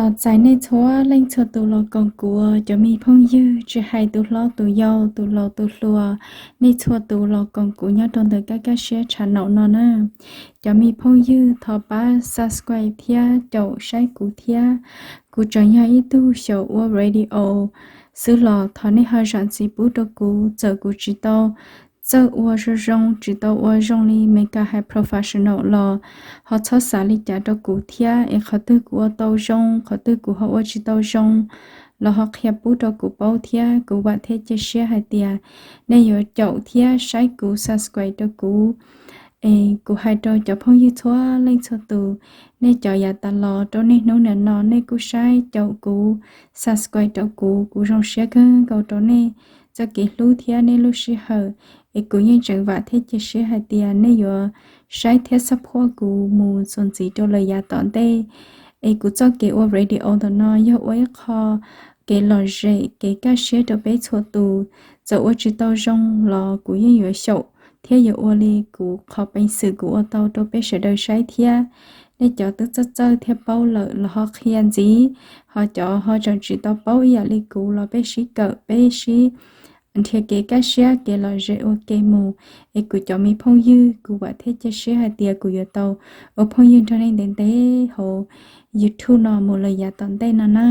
Los txais nej txhua leej txhua tus los koom kuv, cov me phooj ywg tsis hais tus hlob tus yau, tus laus tus hluas, nej txhua tus los koom kuv nyob rau ntawm Kaj Kaj Siab channel no na. Cov me phooj ywg thov pab subscribe thiab caum saib kuv thiab. Kuv tseem yog ib tug xyaum ua radio xwb los thov nej ho zam txim pub rau kuv, txawm kuv tsis tau txawj ua zoo zoo, tsis tau ua zoo li Meskas hais professional los ho txhob xav li cas rau kuv thiab. Es qhov twg kuv ua tau zoo, qhov twg kuv ho ua tsis tau zoo los ho qhia pub rau kuv paub thiab. Kuv vam thiab cia siab hais tias nej yuav caum thiab saib kuv, subscribe rau kuv. Es kuv hais rau cov phooj ywg txhua leej txhua tus, nej cov yav tas los rau niaj hnub nim no nej kuj saib caum kuv, subscribe rau kuv, kuv zoo siab kawg nkaus rau nej txoj kev hlub thiab nej lub sij hawm. Es kuv yeej tseem vam thiab cia siab hais tias nej yuav saib thiab support kuv mus txuas ntxiv rau lawm yav tom ntej. Es kuv txoj kev ua radio ntawm no yog ua ib qho kev lom zem, kev kaj siab rau peb txhua tus. Txawm ua tsis tau zoo los kuv yeej yuav xyaum thiab yuav ua li kuv qhov peev xwm kuv ua tau rau peb sawv daws saib thiab. Nej cov twb txawj txawj thiab paub lawm los ho qhia ntxiv, ho cov ho tseem tsis tau paub ib yam li kuv los peb sib kawm, peb sib nrhiav kev kaj siab, kev lom zem ua ke mus. Es kuv cov me phooj ywg, kuv vam thiab cia siab hais tias kuv yuav tau ua phooj ywg nrog nej ntev ntev hauv YouTube no mus lawm yav tom ntej no na.